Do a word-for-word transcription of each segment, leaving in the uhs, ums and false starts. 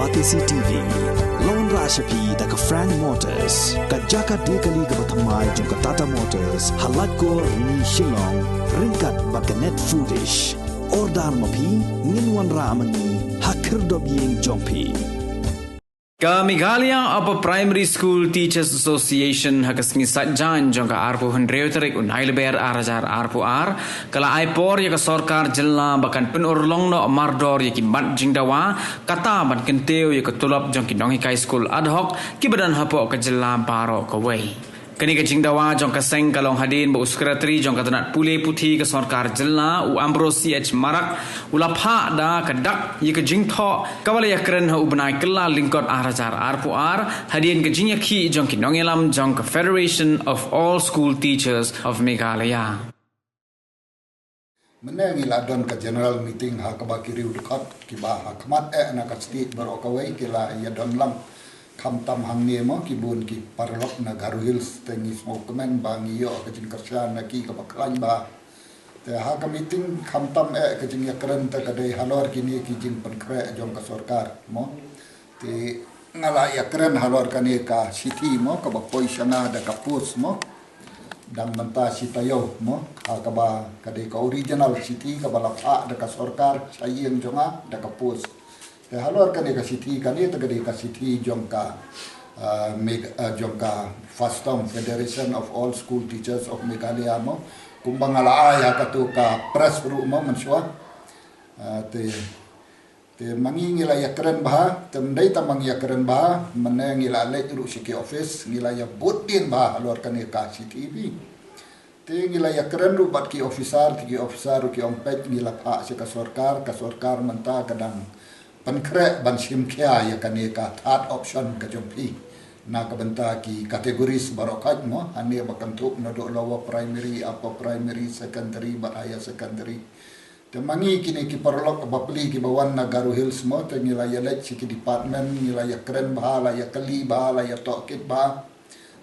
Batesi T V, la wanrah sha phi da ka Frank Motors, ka jaka die kali kaba thymmai jong ka Tata Motors, ha Laitkor, Shillong, ryngkat bad ka Net Foodish. Order ma phi, ngin wanrah ma ngi ha khyrdop ïing jong phi. Ka Meghalaya Upper Primary School Teachers Association ha ka sngi Saitjaiñ jong ka arphew hynriew tarik u Naiïalam ar hajar arphew ar, ka la ai por ïa ka sorkar jylla ba kan pynurlong noh mardor ïa ki mat jingdawa, kata ban kyntiew ïa ka tulop jong ki nonghikai skul ad hoc kiba don hapoh ka jylla baroh kawei. Kane ka jingdawa jong ka seng ka long hadien ba u Secretary jong ka tnat pule puthi ka sorkar jylla u Ambrose C H Marak u la phah da ka dak ïa ka jingthoh kaba la ïakren ha u bnai Kyllalyngkot ar hajar arphew ar, hadien ka jingïakhih jong ki nongïalam jong ka Federation of All School Teachers of Meghalaya. Mynne ngi la don ka general meeting ha kaba ki riew dkhot kiba ha khmat eh na ka state baroh kawei ki la ïa don lang. Khamtam hangne mo ki bun ki paralok na Garo Hills te ngi sngewkmen ba ngi ïoh ka jingkyrshan na ki kaba khlaiñ bha. Te ha ka meeting khamtam eh ka jingïakren te ka dei halor kine ki jingpynkhreh jong ka sorkar mo. Te nga la ïakren halor kane ka shithi mo kaba poi sha nga da ka post mo. Dang mynta shi taïew mo ha kaba ka dei ka original shithi kaba la phah da ka sorkar sha ïing jong nga da ka post. Te halor kane ka shithi kane te ka dei ka shithi jong ka ah, Meg- ah, jong ka FASTOM, Federation of All School Teachers of Meghalaya mo. Kumba nga la ai ha katu ka press ruh mo mynshuwa. Ah, te Te ma ngi ngi la ïakren bha, te ym dei tang ma ngi ïakren bha, mynne ngi la leit ruh sha ki office, ngi la ïabud dien bha halor kane ka shithi. Te ngi la ïakren ruh bad ki officer, te ki officer ruh ki ong peit ngi la phah sha ka sorkar, ka sorkar mynta ka dang pynkhreh ban shim khia ïa kane ka third option ka jong phi. Na ka bynta ki categories baroh kawei mo, hangne ba kynthup naduh lower primary, upper primary, secondary bad higher secondary. Te ma ngi kine ki paralok bapli kiba wan na Garo Hills mo, te ngi la ïaleit sha ki department, ngi la ïakren bha, la ïakylli bha, la ïatohkit bha.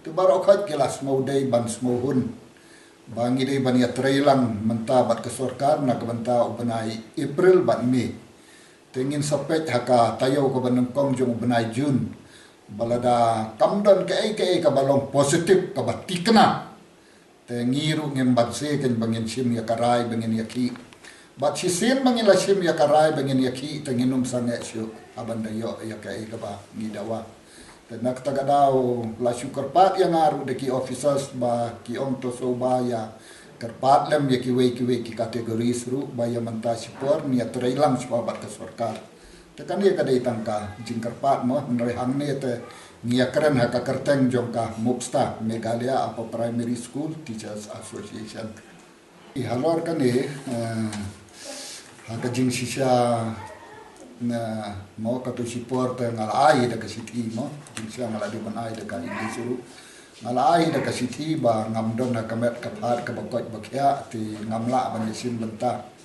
Te baroh kawei ki la sngewdei ban sngewhun ba ngi dei ban ïatreilang mynta bad ka sorkar na ka bynta u bnai April bad May. Te ngin sa peit ha ka taïew kaba nyngkong jong u bnai June ba lada kam don kaei kaei kaba long positive kaba thikna. Te ngi ruh ngim banse kein ba ngin shim ïa ka rai ba ngin ïakhih. Bad shisien ba ngin la shim ïa ka rai ba ngin ïakhih te ngin ym sangeh shuh ha ban da ïoh ïa kaei kaba ngi dawa. Te na kata ka daw la shu kyrpad ïa nga ruh da ki officers ba ki ong to sngewbha ïa kyrpad lem ïa kiwei kiwei ki categories ruh ba ïa mynta shipor ngi ïatreilang shuwa bad ka sorkar. Te kane ka dei tang ka jingkyrpad mo, hynrei hangne te ngi ïakren ha ka kyrteng jong ka MUPSTA, Meghalaya Upper Primary School Teachers Association. Halor kane, eh, ha ka jingshisha, na mo katu shipor te nga la ai da ka shithi mo, jingshisha nga la dei ban ai da ka English ruh. Nga la ai da ka shithi ba ngam don ha ka met ka phad kaba koit ba khiah te ngam lah ban ïashim bynta.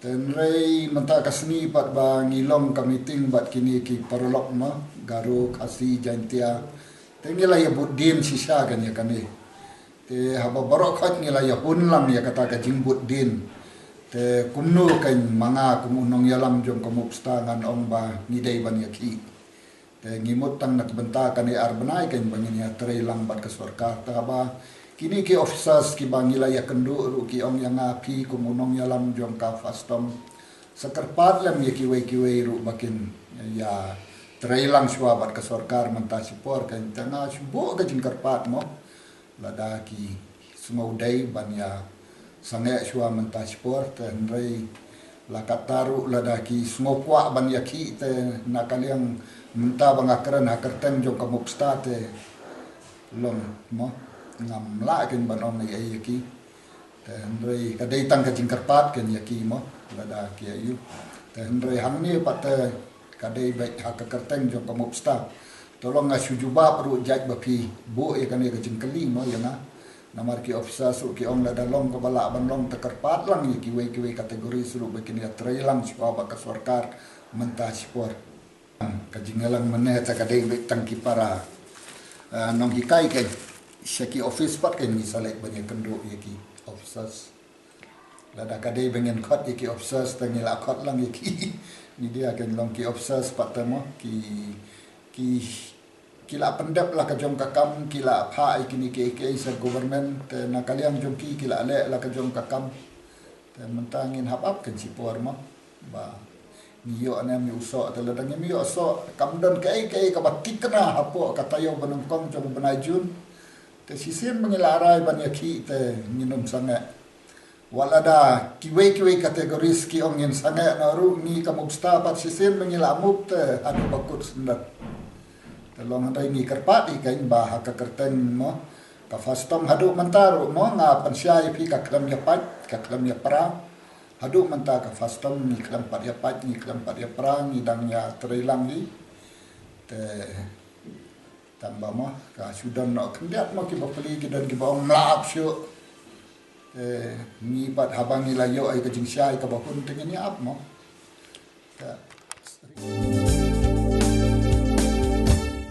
Te hynrei mynta ka sngi pat ba ngi long ka meeting bad kine ki paralok mo, Garo, Khasi, Jaintia. Te ngi la ïabud dien shisha kein ïa kane. Te haba baroh kawei ngi la ïahun lang ïa kata ka jingbud dien. Te kumno kein ma nga kum u nongïalam jong ka MUPSTA ngan ong ba ngi dei ban ïakhih. Te ngi mut tang na ka bynta kane ar bnai kein ba ngin ïatreilang bad ka sorkar. Te haba kine ki officers kiba ngi la ïakynduh ruh ki ong ïa nga phi kum u nongïalam jong ka FASTOM sa kyrpad lem ïa kiwei kiwei ruh ba kin ïatreilang shuwa bad ka sorkar mynta shipor kein te nga shu buh ka jingkyrpad mo. Lada ki sngewdei ban ïa sangeh shuwa mynta shipor te hynrei la katta ruh lada ki sngew kwah ban ïakhih te na ka liang mynta ba nga kren ha kyrteng jong ka MUPSTA te long mo ngam lah kein ban ong ei ei ïa ki. Te hynrei ka dei tang ka jingkyrpad kein ïa ki mo lada ki ïa ïoh. Te hynrei hangne pat te ka dei beit ha ka kyrteng jong ka MUPSTA. Te long nga shu jubab ruh jait ba phi buh ïa kane ka jingkylli mo ïa nga. Namar ki officers ruh ki ong lada long kaba lah ban long te kyrpad lang ïa kiwei kiwei categories ruh ba kin ïatreilang shuwa bad ka sorkar mynta shipor. Ka jingïalang mynne te ka dei beit tang ki para, eh, nonghikai kein. Sha ki office pat kein ngi sa leit ban ïakynduh ïa ki officers. Lada ka dei ba ngin khot ïa ki officers te ngi la khot lang ïa ki. Ni dia kin long ki officers pat te mo, ki, ki, ki la pyndep la ka jong ka kam, ki la phah ïa kine kiei kiei sha government, te na ka liang jong ki, ki la leh la ka jong ka kam. Te mynta ngin hap ap kan shi por mo. Ba ngi ïoh ne ym ïoh soh, te lada ngim ïoh soh, kam don kaei kaei kaba thikna hapoh ka taïew ba nyngkong jong u bnai June. Te shisien ba ngi la rai ban ïakhih te ngin ym sangeh. Wat lada kiwei kiwei categories ki ong ngin sangeh noh ruh, ngi ka MUFSTA pat shisien ba ngi la move te haduh ba kut sendot. Te long hynrei ngi kyrpad ïa ka, ba ha ka kyrteng mo ka FASTOM haduh mynta ruh mo, nga pynshai ïa phi, ka khlem ïa pait, ka khlem ïa pra. Haduh mynta ka FASTOM ngi khlem pat ïa pait, ngi khlem pat ïa pra, ngi dang ïa trei lang hi. Te tang ba mo ka shu don noh khyndiat mo kiba plie, ki don kiba ong mla ap shuh. Te ngi pat haba ngi la ïoh ïa ka jingshai kaba hun te ngin ïa ap mo. Te